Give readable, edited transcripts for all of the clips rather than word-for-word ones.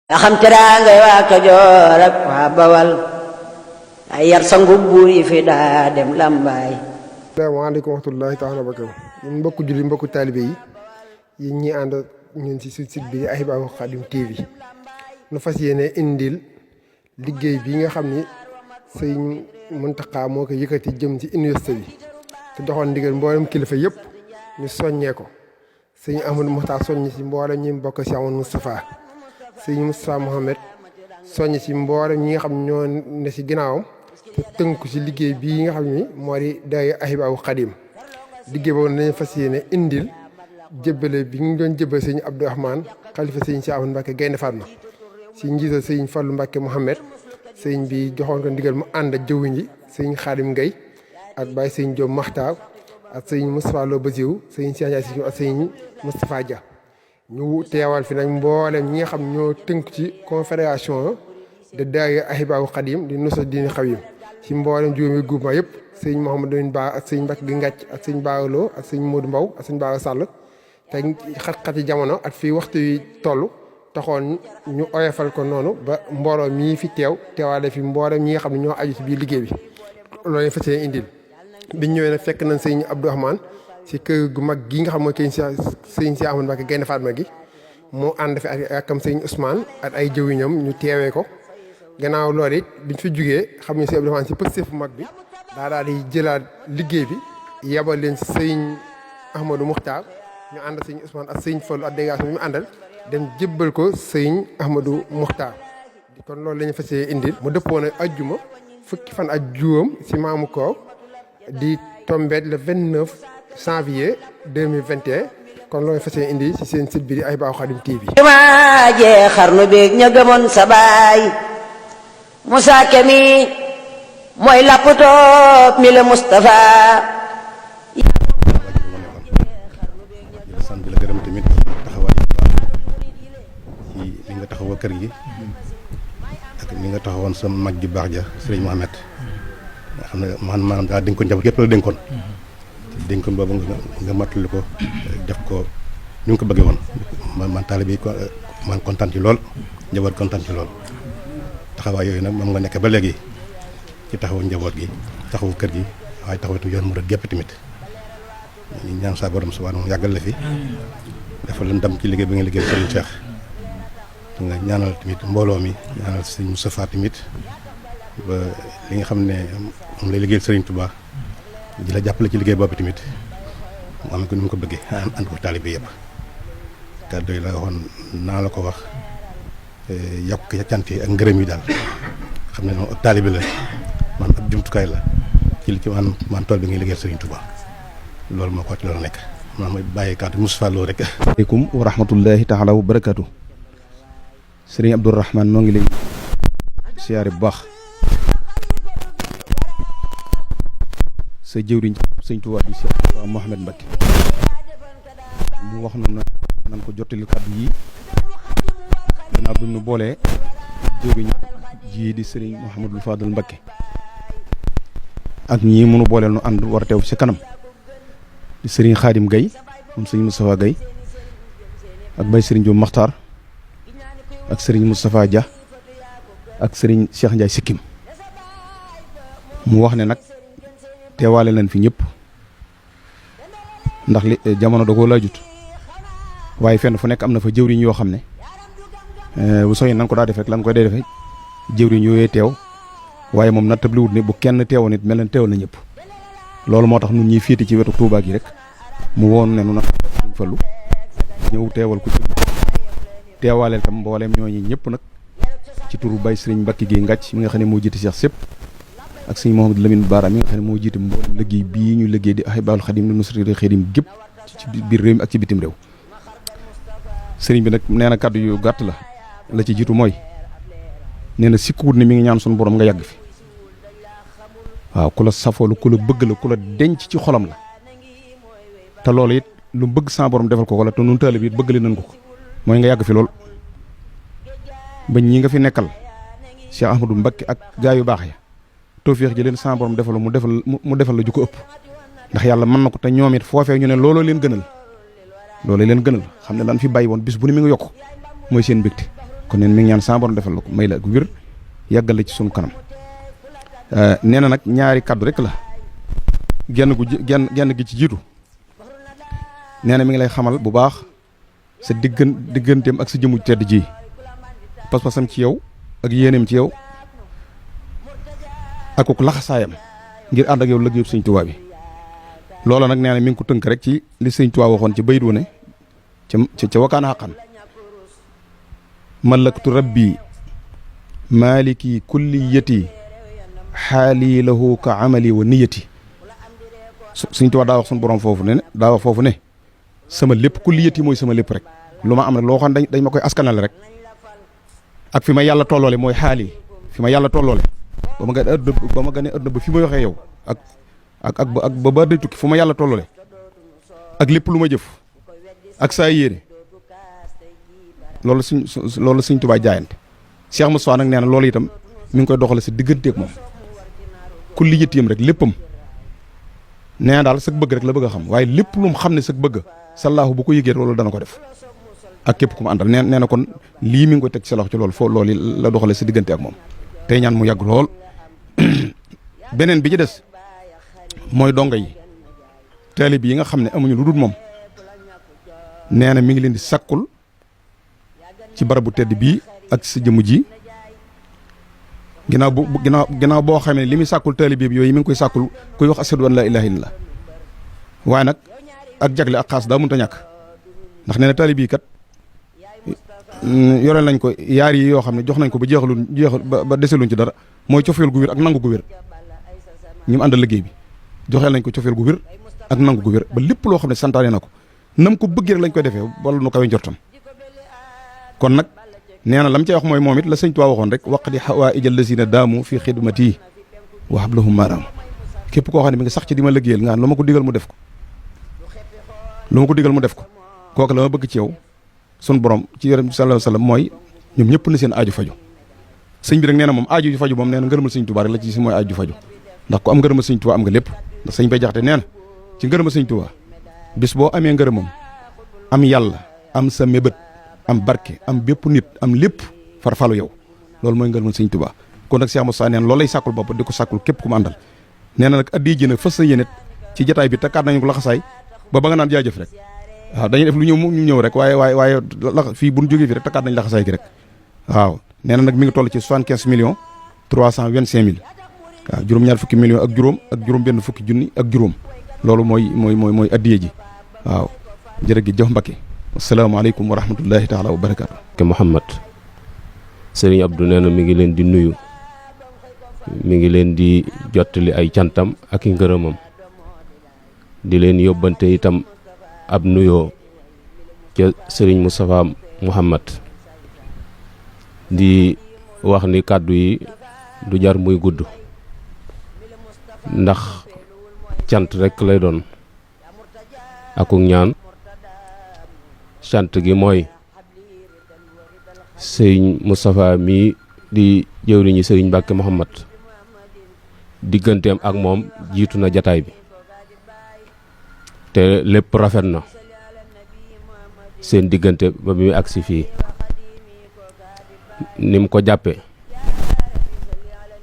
nga xam teraangay waa Kajoor ak waa Bawal ay yar sangu buur yi fi daa dem Lambaay. asalaamaaleykum wa rahmatulahi taala wa barakatuh. ñun mbokku julli mbokku taalibe yi yéen ñi ànd ñun si suñ site bi Ahibahil Khadim TV nu fas yéene indil liggéey bi nga xam ni sëñ Muntaxa moo ko yëkkati jëm ci université bi te doxoon ndigal mboolem kilifa yëpp ñu soññee ko sëñ Ahmadou Mokhtar soññ si mboolem ñi bokk si Amadou Moustapha sëñ Moustapha Mohamed soññ si mboolem ñi nga xam ñoo ne si ginnaawam te tënku si liggéey bii nga xam ni moo di day Ahibahil Khadim liggéey boobu nañu fas yéene indil jébbale bi ñu doon jébbal sëñ Abdou Rahman xalifa sëñ Cheikh Ahmadou Mbacké Gaïndé Fatma si njiital sëñ Fallou Mbacké Mohamed sëñ bi joxoon ko ndigal mu ànd ak jëwriñ ji sëñ Khadim Gueye ak Baye sëñ Diop Makhtar ak sëñ Moustapha Lo Basiou sëñ Cheikh Ndiaye si ak sëñ Moustapha Dia ñu teewal fi nag mboolem ñi nga xam ñoo tënk ci confédération de daayira Ahibahil Khadim di Nusratudine Khawim ci mboolem juróomi groupement yëpp sëñ Mouhamadou Ba ak sëñ Mbacké gi Ngàcc ak sëñ Baalo ak sëñ Modou Mbow ak sëñ Baalo Sall te xat-xati jamono at fii waxtu yi toll taxoon ñu oyofal ko noonu ba mbooloo mii fi teewaale fi mboolem ñi nga xam ne ñoo aju ci biir liggéey bi loolu lañ fas yéene indil biñ ñëwee nag fekk nañ sëñ Abdou Rahman si kër gu mag gi nga xam mooy kër sëñ Cheikh Ahmadou Mbacké Gaïndé Fatma gi moo ànd fi ak akam sëñ Ousmane ak ay jëwiñam ñu teewee ko gannaaw loolu it biñ fi jugee xam ne sëñ Abdou Rahman si pëstéef bu mag bi daal di jëlaat liggéey bi yebal leen sëñ Ahmadou Mokhtar ñu ànd sëñ Ousmane ak sëñ Fallou ak délégation bi mu àndal dem jébbal ko sëñ Ahmadou Mokhtar kon loolu la ñu fas yéene indil mu dëppoon ak ajjuma fukki fan ak juróom si maamu koor di tombé le 29 janvier 2021 kon loolu fas yéene indi si seen site bi di Ahibahil Khadim TV. jumaa jee xarnu beeg ña gëmoon sa baay Moussa Kemi mooy lappatoo mi la Moustapha. sant la gërëm tamit taxawaay bu baax ci li nga taxawoo kër gi ak li nga taxawoon sa mag ji baax ja sëriñ Mohamed nga xam ne maanaam daa dénkoon njaboot yëpp la dénkoon dénkoon boobu nga mattali ko def ko ni nga ko bëggee woon man taalibe yi man kontaan ci lool njaboot kontaan ci lool taxawaay yooyu nag moom nga nekk ba léegi ci taxawu njaboot gi taxawu kër gi waaye taxawatu yoon murid gépp tamit ñu ñaan saa borom subhanahu yàggal la fi dafa la ndam ci liggéey bi nga liggéey Serigne Cheikh nga ñaanal tamit mbooloo mi ñaanal Serigne Moustapha tamit ba li nga xam ne moom lay liggéeyal Serigne Touba di la jàppale ci liggéey boobu tamit mu am ko ni mu ko bëggee ànd ko taalibe yëpp kàddu yi la waxoon naa la ko wax yokk ca cant yi ak ngërëm yi daal xam ne moom ab taalibe la man ab jumtukaay la ci li ci man tool bi ngay liggéeyal Serigne Touba loolu moo ko ci loolu nekk maa may bàyyi kàddu Moustapha Lo rek. aleykum wa rahmatullahi taala wa barakatu sëriñ Abdou Rahman noo ngi lay siyaare bu baax sa jëwriñ sëñ Tuubaa bi Cheikh Mouhamed Mbacké mu wax na nan ko jottali kàddu yi gannaaw bi mu boolee jëwriñ ji di sëriñ Mouhamadul Fadal Mbacké ak ñii mënu booleel nu ànd war a teew ci kanam di sëriñ Khadim Gueye moom sëriñ Moustapha Gueye ak bay sëriñ Diop Makhtar ak sëriñ Moustapha Dia ak sëriñ Cheikh Ndiaye Sikkim mu wax ne nag teewaale nañ fi ñëpp ndax li jamono da koo laajut waaye fenn fu nekk am na fa jëwriñ yoo xam ne bu soñee nan ko daa def rek lan koy dee defee jëwriñ yooyee teew waaye moom na tabliwut ne bu kenn teewoon it mel na teewal na ñëpp loolu moo tax ñun ñuy féete ci wetu Touba gi rek mu woon ne nu nag Sëriñ Fallu ñëw teewal ko ci teewaaleel tam mbooleem ñooñu ñëpp nag ci turu Baye Sëriñ Mbacké gi Ngàcc mi nga xam ne moo jiite Cheikh sépp ak Sëriñ Mouhamadou Lamine Bara mi nga xam ne moo jiite mbooleem liggéey bii ñu liggéey di Ahibahil Khadim Nusratudine Khawim gépp ci biir réew mi ak ci bitim réew sëriñ bi nag nee na kàddu yu gàtt la ci jiitu mooy nee na sikkuwut ne mi ngi ñaan suñu borom nga yàgg fi waaw ku la safoolu ku la bëgg la ku la denc ci xolam la te loolu it lu bëgg sa borom defal ko la te nun taalibe it bëgg leen nañ ko mooy nga yàgg fi lool ba ñi nga fi nekkal Cheikh Ahmadou Mbacké ak gaa yu baax ya tawfeex ji leen sa borom defal mu defal la ju ko ëpp ndax yàlla mën na ko te ñoom it foofee ñu ne looloo leen gënal xam ne lan fi bàyyi woon bis bu ne mi ngi yokk mooy seen mbégte kon neen mi ngi ñaan sa borom defal la ko may la ak wér yàggal la ci sunu kanam nee na nag ñaari kaddu rek la genn gi ci jiitu nee na mi ngi lay xamal bu baax sa digganteem ak sa jëmu tedd ji pas-pasam ci yow ak yéeneem ci yow ak ko laxasaayam ngir ànd ak yow liggéeyu Sëñ Tuubaa bi loola nag nee na mi ngi ko tënk rek ci li Sëñ Tuubaa waxoon ci bayit wu ne ca wakaana xaqan malaktu rabbi maliki kulliyati xaali lahu ka amali wa niyati Sëñ Tuubaa daa wax suñu borom foofu ne sama lépp kulliyati mooy sama lépp rek lu ma am ne loo xam dañ ma koy askanale rek ak fi ma yàlla tolloole mooy xaali fi ma yàlla tolloole ba ma gane adduna ba fi ma waxee yow ak ba day tukki fu ma yàlla tolloole ak lépp lu ma jëf ak saa yéene loolu Sëñ Tuubaa jaayante Cheikh Moustapha nag nee na loolu itam mi ngi koy doxale sa digganteeg moom kulliyatiyam rek léppam nee na daal sag bëgg rek la bëgg a xam waaye lépp lu mu xam ne sag bëgg sallaahu bu ko yëgee loolu dana ko def ak képp ku mu àndal nee na kon lii mi ngi koy teg ci sa loxo ci loolu foo loolu la doxale sa diggante ak moom tey ñaan mu yàgg lool beneen bi ci des mooy donga yi taalib yi nga xam ne amuñu lu dul moom nee na mi ngi leen di sakkul ci barabu tedd bii ak sa jëmm ji ginnaaw boo xamee ne li muy sàkkul taalib bi yooyu mi ngi koy sàkkul kuy wax ashadu an laa ilaaha illallah waaye nag ak jagle ak xaas daa mënta ñàkk ndax nee na taalib yi kat yoreel nañ ko yaar yi yoo xam ne jox nañ ko ba jeexal ba deseluñ ci dara mooy cofeel gu wér ak nangu gu wér ñu mu àndal liggéey bi joxeel nañ ko cofeel gu wér ak nangu gu wér ba lépp loo xam ne santaane na ko nam ko bëggee rek lañ koy defee wala nu kawe njortam kon nag nee na lam cay wax mooy moom it la Sëñ Tuubaa waxoon rek waqdi hawaa'ija llaziina daamu fi xidmati wa hablahum maaraam képp koo xam ne mi ngi sax ci di ma liggéeyal nga lu ma ko digal mu def ko kooku la ma bëgg ci yow sun borom ci yonent bi sallallaahu alayhi wa sallam mooy ñoom ñëpp na seen aaju faju sëñ bi rek nee na moom aaju ju faju moom nee na ngërëmal Sëñ Tuubaa rek la ci si mooy aaju ju faju ndax ku am ngërëmal Sëñ Tuubaa am nga lépp ndax sëñ Bay Jaxate nee na ci ngërëmal Sëñ Tuubaa bis boo amee ngërëmam am yàlla am sa mébét am barke am bépp nit am lépp farfalu yow loolu mooy ngërëmal Sëñ Tuubaa kon nag Cheikh Moussa neen loolu lay sàkkul bopp di ko sàkkul képp ku mu àndal nee na nag addi ji nag fas sa yéenet ci jataay bi takkaat nañu ko laxasaay ba nga naan jaajëf rek waaw dañuy def lu ñu ñëw rek waaye fii bu ñu jógee fi rek takkaat nañ laxasaay gi rek waaw nee na nag mi ngi toll ci 75 millions 325 mille waaw juróom-ñaar fukki millions ak juróom benn fukki junni ak juróom loolu mooy addiye ji waaw jërëjëf jëf Mbakke asalaamaaleykum wa rahmatullahi taala wa barakaatu. ke Mouhamad Serigne Abdou nee na mi ngi leen di nuyu mi ngi leen di jottali ay cantam ak i ngërëmam di leen yóbbante itam ab nuyoo ca Serigne Moustapha Mouhamad di wax ni kàddu yi du jar muy gudd ndax cant rekk lay doon akuk ñaan cant gi mooy sëriñ Moustapha mii di jëwriñu sëriñ Mbàkke Mouhamad digganteem ak moom jiitu na jataay bi te lépp rafet na seen diggante ba bi muy agsi fii ni mu ko jàppe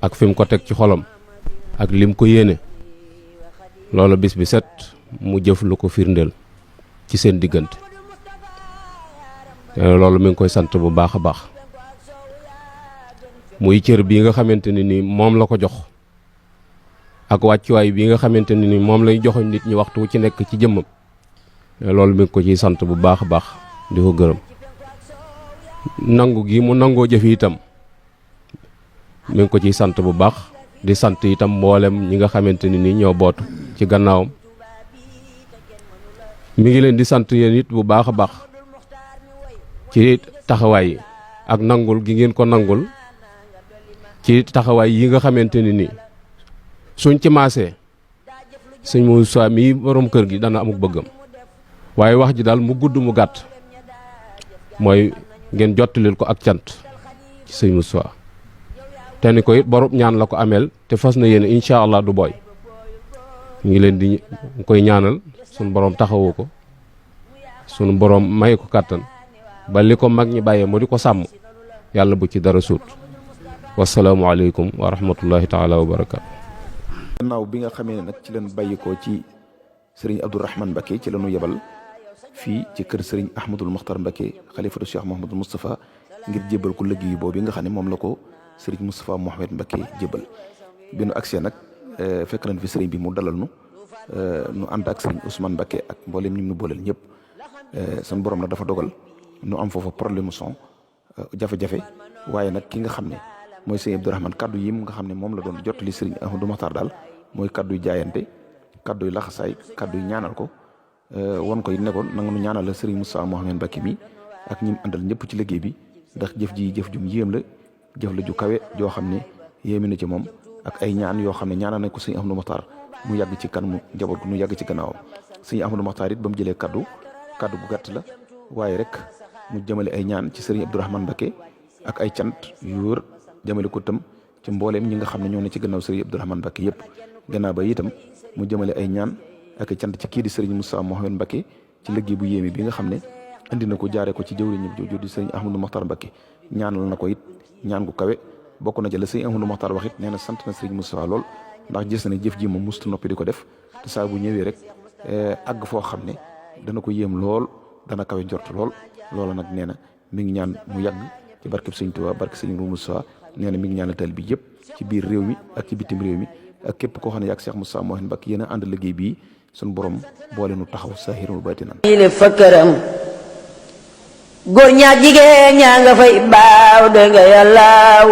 ak fi mu ko teg ci xolam ak lim ko yéene loolu bis bi set mu jëf lu ko firndeel ci seen diggante loolu mi ngi koy sant bu baax a baax muy cër bii nga xamante ne ni moom la ko jox ak wàccuwaay bii nga xamante ne ni moom lay joxoñ nit ñi waxtu ci nekk ci jëmmam loolu mi ngi ko ciy sant bu baax a baax di ko gërëm nangu gi mu nangoo jëf itam mi ngi ko ciy sant bu baax di sant itam mboolem ñi nga xamante ne ni ñoo bootu ci gannaawam mi ngi leen di sant yéen it bu baax a baax ci taxawaay ak nangul gi ngeen ko nangul ci taxawaay yi nga xamante ne ni suñ ci maasee sëñ Moussa mii borom kër gi dana amuk bëggam waaye wax ji daal mu gudd mu gàtt mooy ngeen jottalil ko ak cant ci sëñ Moussa te ni ko it borom ñaan la ko ameel te fas na yéene incha allah du booy ngi leen di koy ñaanal sunu borom taxawu ko sunu borom may ko kàttan ba li ko mag ñi bàyyee mu di ko sàmm yàlla bu ci dara suut wasalaamualeykum wa rahmatullahi taala wa barakaatu. gannaaw bi nga xamee ne nag ci leen bàyyikoo ci sëriñ Abdourahmane Mbacké ci lañu yebal fii ci kër sëriñ Ahmadul Mokhtar Mbacké xalifatu Cheikh Mouhamadul Moustapha ngir jébbal ko liggéey boobu nga xam ne moom la ko sëriñ Moustapha Mouhamed Mbacké jébbal bi nu agsee nag fekk nañ fi sëriñ bi mu dalal nu ànd ak sëriñ Ousmane Mbacké ak mboolem ñi nu booleel ñëpp seen borom nag dafa dogal nu am foofa problème son jafe-jafe waaye nag ki nga xam ne mooy sëriñ Abdourahmane kaddu yi nga xam ne moom la doon jottali sëriñ Ahmadou Mokhtar daal mooy kaddu yu jaayante kaddu yu laxasaay kaddu yu ñaanal ko won ko it ne ko nanga nu ñaanal la sëriñ Moustapha Mouhamed Mbacké mi ak ñi mu àndal ñëpp ci liggéey bi ndax jëf ji jëf jum yéem la jëf la ju kawe joo xam ne yéemi na ci moom ak ay ñaan yoo xam ne ñaanal nañ ko sëriñ Ahmadou Mokhtar mu yàgg ci kan mu njaboot gu nu yàgg ci gannaawam sëriñ Ahmadou Mokhtar it ba mu jëlee kaddu gu gàtt la waaye rek mu jëmale ay ñaan ci sëriñ Abdourahmane Mbacké ak ay cant yu wër jëmale ko itam ci mbooleem ñi nga xam ne ñoo ne ci gannaaw sëriñ Abdourahmane Mbacké yëpp gannaaw ba itam mu jëmale ay ñaan ak ay cant ci kii di sëriñ Moustapha Mouhamed Mbacké ci liggéey bu yéeme bi nga xam ne indi na ko jaare ko ci jëwriñu jooju di sëriñ Ahmadou Mokhtar Mbacké ñaanal na ko it ñaan gu kawe bokk na ci la sëriñ Ahmadou Mokhtar wax it nee na sant na sëriñ Moustapha lool ndax gis na ne jëf ji moom mustu noppi di ko def te saa bu ñëwee rek àgg foo xam ne dana ko yéem lool dana kawe njort lool loola nag nee na mi ngi ñaan mu yàgg ci barkeb sëriñ Tuubaa barke sëriñ Moustapha nee na mi ngi ñaanal taalibe bi yëpp ci biir réew mi ak ci bitim réew mi ak képp koo xam ne yaag Cheikh Moustapha Mouhamed Mbacké yéen a ànd liggéey bii suñu borom boole nu taxaw saahiran wa baatinan ile fëkkëram góor ñaa jigéen ñaa nga fay baaw de nga yàllaaw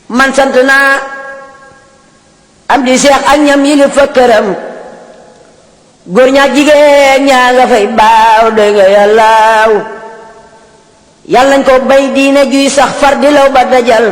man sant naa am di Cheikh ak ñam yile fëkkëram góor ñaa jigéen ñaa nga fay baaw de nga yàllaaw yàlla nañ ko bay diine juy sax far di law ba dajal